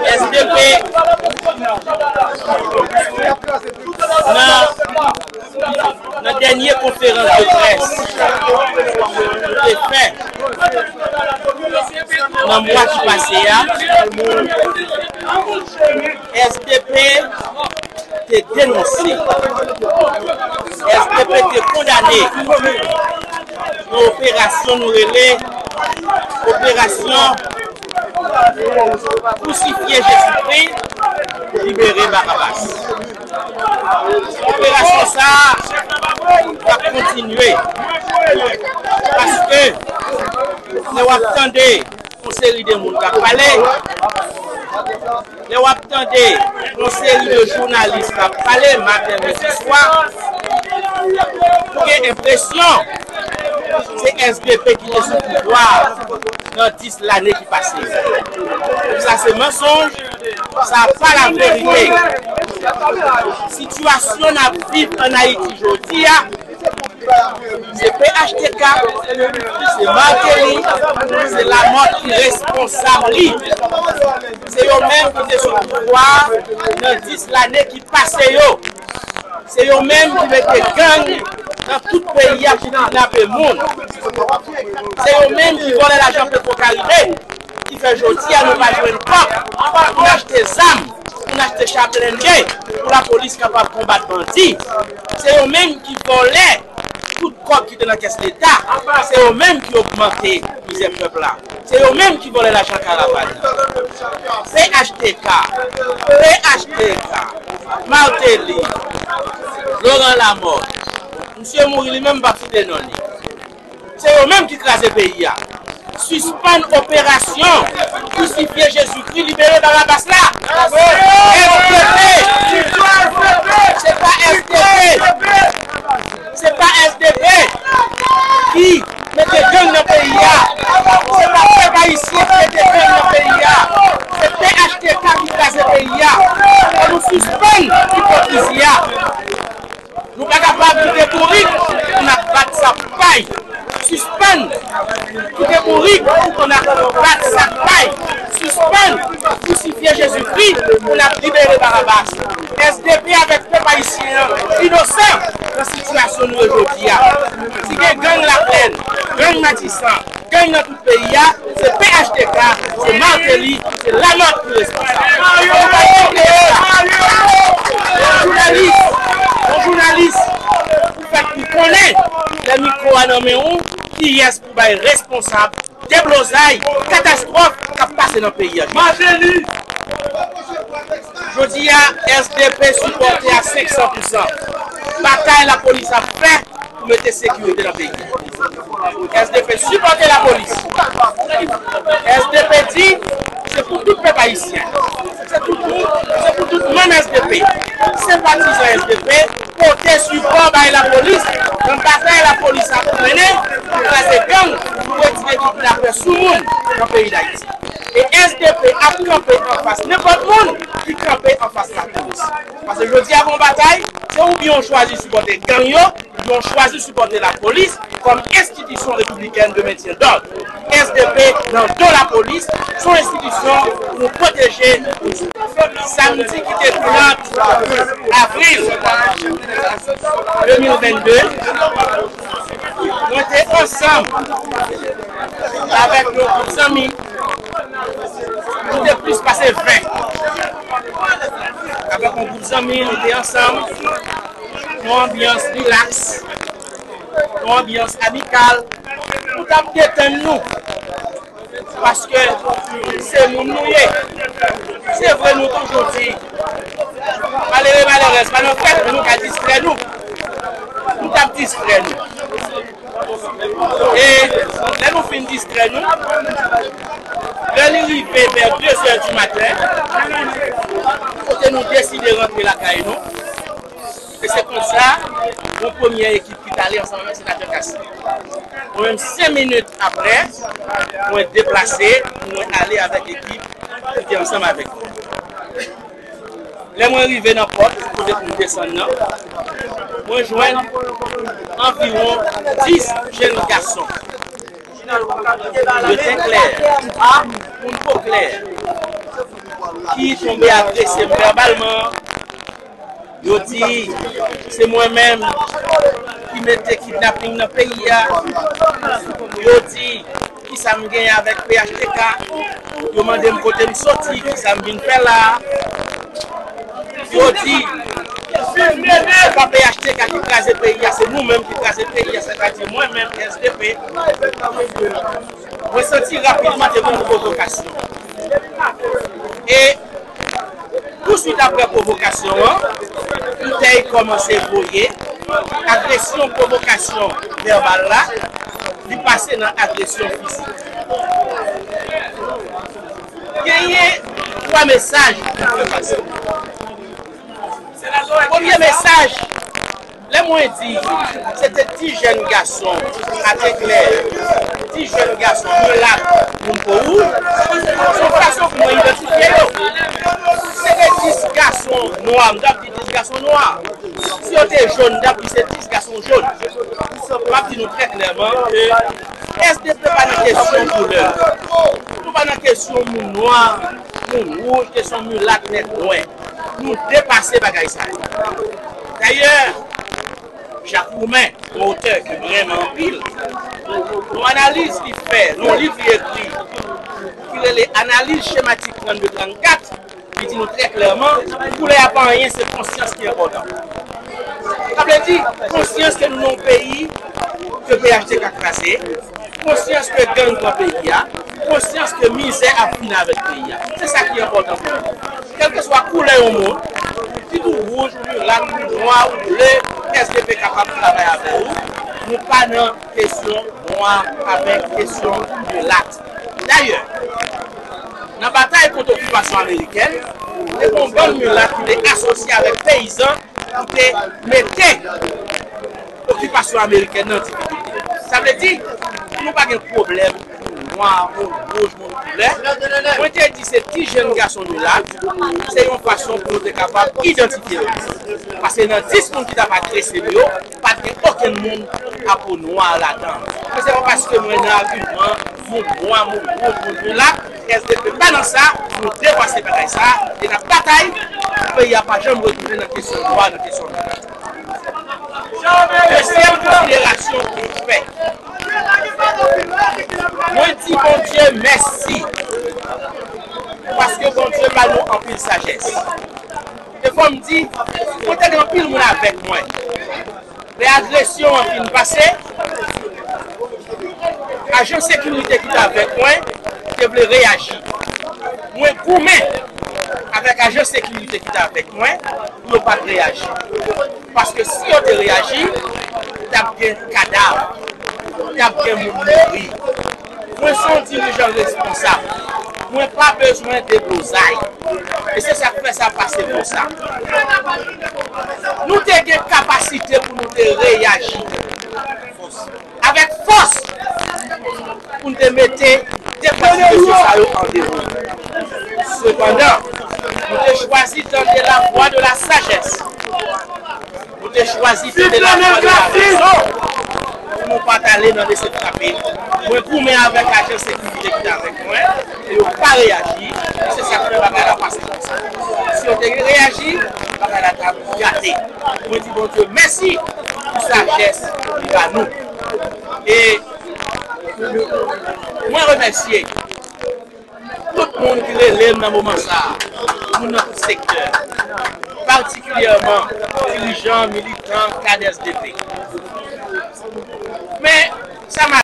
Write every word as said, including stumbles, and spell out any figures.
S D P nan, nan dènye konferans de près nou te fè nan mwa ki pase a, S D P te denonse, S D P te kondane yon operasyon nou rele operasyon Kousifye Jezikri, libere Barabas. Operasyon sa a ap kontinye, paske lè w ap tande yon seri de moun k ap pale, lè w ap tande yon seri de jounalis k ap pale maten, midi, swa, ou gen enpresyon se S D P ki te sou pouvwa a nan dis lane ki pase yo. Sa se mansonj, sa pa laverite. Sitiyasyon n ap viv ann Ayiti jodi a, se P H T K, se Martelly, se Lamothe ki responsab li. Se yo menm ki te sou pouvwa a nan dis lane ki pase yo. Se yo menm ki mete gang nan tout peyi a pou kidnape moun. Se yo menm ki vòlè lajan Petwokaribe, ki fè jodi a nou pa jwenn kòb pou n achte zam, pou n achte cha blende, pou lapolis kapab konbat bandi. Se yo menm ki vòlè tout kòb ki te nan kès Leta. Se yo menm ki ogmante mizè pèp la. Se yo menm ki vòlè lajan karavàn. P H T K, P H T K, Martelly, Laurent Lamothe. Misye mouri li menm, m p ap site non li. Se yo menm ki kraze peyi a. Sispann operasyon Kousifye Jezikri, libere Barabas la. S D P, se pa S D P. Se pa S D P ki mete gang nan peyi a. Se pa pèp ayisyen ki mete gang nan peyi a. Se P H T K ki kraze peyi a. Fò nou sispann ipokrizi a. Nou pa kapab kite bourik pou n ap bat sa pay. Sispann kite bourik pou n ap bat sa pay. Sispann kousifye Jezikri pou n ap libere Barabas. S D P avèk pèp ayisyen an inosan nan sitiyasyon nou ye jodi a. Si gen gang Laplèn, gang Matisan, gang nan tout peyi a, se P H T K, se Martelly, se Lamothe ki responsab. Fò nou pa kite sa. Yon jounalis, yon jounalis, pou fè pou konnen, lè mikwo a nan men ou, kiyès pou bay responsab deblozay, katastwòf k ap pase nan peyi a. Martelly! Jodi a, S D P sipòte a senk san pou san batay lapolis ap fè pou mete sekirite nan peyi. S D P sipòte lapolis. S D P di se pou tout pèp ayisyen. Se pou tout, se pou tout manm S D P. Senpatizan S D P pote sipò bay lapolis nan batay lapolis ap mennen pou kraze gang, pou retire kidnapè sou moun nan peyi Dayiti. E S D P ap kanpe anfas nenpòt moun ki kanpe anfas lapolis. Paske jodi a gon batay, se oubyen w chwazi sipòte gang yo, oubyen w chwazi sipòte lapolis kòm enstitisyon repiblikèn de mentyen dòd. S D P nan do lapolis, se yon enstitisyon pou nou pwoteje. Samdi ki te trant avril de mil vennde, mwen te ansanm avèk yon gwoup zanmi, nou te plis pase ven. Avèk yon gwoup zanmi, nou te ansanm, yon anbyans rilaks, yon anbyans amikal, pou t ap detann nou. Paske se moun nou ye. Se vre, nou toujou di, malere, malerèz pa nan fèt, men nou ka distrè nou. Nou t ap distrè nou. E lè nou fin distrè nou, lè li rive vè de zè di maten, kote nou deside rantre lakay nou, e se konsa, yon premye ekip ki t ale ansanm avèk senatè Castille. Mwen menm, senk minit apre, mwen deplase pou mwen ale avèk ekip ki te ansanm avèk mwen. Lè mwen rive nan pòt kote pou m desann nan, mwen jwenn anviwon dis jèn gason. Yo te klè, moun po klè, ki tonbe agrese m vèbalman. Yo di se mwen menm ki mete kidnaping nan peyi a. Yo di kisa m genyen avèk P H T K. Yo mande m kote m soti, kisa m vin fè la. Yo di se pa P H T K ki kraze peyi a, se nou menm ki kraze peyi a, sètadi mwen menm S D P. Mwen santi rapidman te gen yon pwovokasyon. E touswit apre pwovokasyon an, boutèy kòmanse voye, agresyon, pwovokasyon vèbal la, li pase nan agresyon fizik. Genyen twa mesaj ki fè pase. Premye mesaj, lè mwen di se te ti jèn gason, ate klè, ti jèn gason milat, moun po wouj, se yon fason pou mwen idantifye yo. Si se te dis gason nwa, m t ap di dis gason nwa. Si yo te jòn, m t ap di se dis gason jòn. M ap di nou trè klèman ke S D P pa nan kesyon koulè. Nou pa nan kesyon moun nwa, moun wouj, kesyon milat, nèg nwè. Nou depase bagay sa yo. Dayè, Jak Roumen, yon otè ke m renmen anpil, yon analiz li fè nan yon liv li ekri ki rele Analiz chematik trannde trannkat, li di nou trè klèman, koulè a pa anyen, se konsyans ki enpòtan. Sa vle di, konsyans ke nou nan yon peyi ke P H T K kraze, konsyans ke gang pran peyi a, konsyans ke mizè ap fini avèk peyi a. Se sa ki enpòtan pou nou. Kèlkeswa koulè yon moun, kit ou wouj, ou milat, ou nwa, ou ble, S D P kapab travay avè ou. Nou pa nan kesyon nwa avèk kesyon milat. Dayè, nan batay kont okipasyon amerikèn, te gen yon bann milat ki te asosye avèk peyizan pou te mete okipasyon amerikèn nan difikilte. Sa vle di, nou pa gen pwoblèm moun nwa, moun wouj, moun koulè. Mwen te di se ti jèn gason nou la, se yon fason pou nou te kapab idantifye yo. Paske nan dis moun ki t ap agrese m yo, pa t gen okenn moun a po nwa ladan. Men se pa paske mwen nan agiman, moun nwa, moun wouj, moun milat, S D P pa nan sa, nou depase bagay sa, e n ap batay pou peyi a pa janm retounen nan kesyon nwa, nan kesyon milat. Dezyèm konsiderasyon pou m fè. Mwen di Bondye mèsi. Paske Bondye ba nou anpil sajès. E fò m di, mwen te gen anpil moun avèk mwen. Lè agresyon an fin pase, ajan sekirite ki t avèk mwen te vle reyaji. Mwen goumen avèk ajan sekirite ki t avèk mwen pou yo pa t reyaji. Paske si yo te reyaji, t ap gen kadav, t ap gen moun mouri. Mwen se yon dirijan responsab. Mwen pa bezwen deblozay. E se sa k fè sa pase konsa. Nou te gen kapasite pou nou te reyaji avèk fòs pou n te mete de pwòs mesye sa yo an devan. Sepandan, nou te chwazi tande la vwa de la sajès. Nou te chwazi tande la vwa de la rezon pou nou pa t ale nan lese frape. Mwen goumen avèk ajan sekirite ki t avèk mwen, e yo pa reyaji, e se sa k fè bagay la pase konsa. Si yo te reyaji, bagay la t ap gate. Mwen di Bondye mèsi pou sajès li ba nou. E mwen remèsye tout moun ki rele m nan moman sa a, moun nan tout sektè, patikilyèman dirijan, militan, kad S D P. Men, sa m